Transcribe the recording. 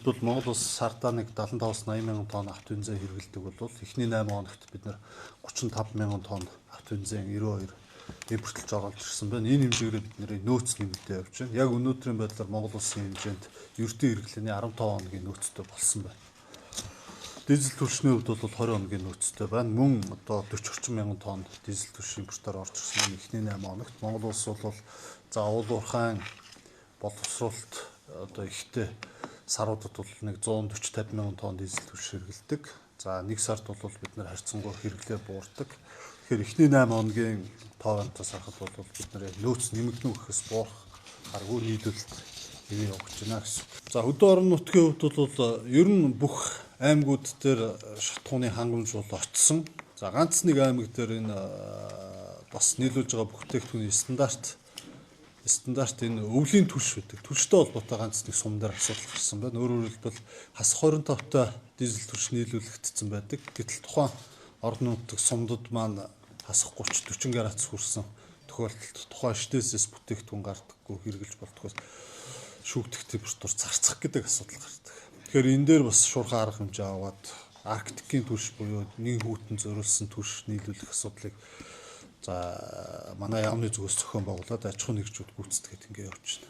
Бол Монгол улс сардаа нэг 75-аас 80 мянган тонн автобензин хэрэглэдэг бол эхний 8 хоногт бид нэр 35 мянган тонн автобензин 92 импортлж оруулж ирсэн байна. Энэ хэмжээгээр бидний нөөц нэмэгдээ явж байна. Яг өнөөдрийн байдлаар Монгол улсын хэмжээнд ердийн хэрэглээний 15 хоногийн нөөцтэй болсон байна. Дизель түлшний хувьд бол 20 хоногийн нөөцтэй байна. Мөн одоо 40 орчим мянган тонн дизель түлш импортоор орж ирсэн нь эхний 8 хоногт. Монгол улс бол за уул уурхайн боловсруулалт одоо ихтэй саруудад бол нэг 140 50 мянган тонн дизель түлш хэрэглэдэг. За, нэг сард бол бид нэр харьцангуй хэрэглээ буурдаг. Тэгэхээр эхний 8 хоногийн тоогоонтоос харахад бол бид нэр нөөц нэмэгдэнэ гэхээс буурах аргагүй, нийлүүлэлт хэвээ явж байна гэсэн. За, хөдөө орон нутгийн хувьд бол ер нь бүх аймагуд дээр шатхууны хангамж бол очсон. За, ганц нэг аймаг дээр энэ бас нийлүүлж байгаа бүтээгдэхүүний стандарт энэ өвлийн түлш байдаг. Түлштэй холбоотой ганц нэг сум дээр асуудал гарсан байна. Өөрөөр хэлбэл, хас 25-тай дизель түлш нийлүүлэгдсэн байдаг. Гэтэл тухайн орон нутаг сумдад маань хасах 30 40 градус хүрсэн тохиолдолд тухайн штесээс бүтээгдэхүүн гардаггүй, хэрэгжилж болдгоос шүүгдэх температур зарцах гэдэг асуудал гардаг. Тэгэхээр энэ дээр бас шуурхай арга хэмжээ аваад Арктикийн түлш буюу нэг хүйтэн зориулсан түлш нийлүүлэх асуудлыг за манай яамны зүгээс зохион байгуулад аж ахуйн нэгжүүд гүйцэтгээд ингэ явж байна.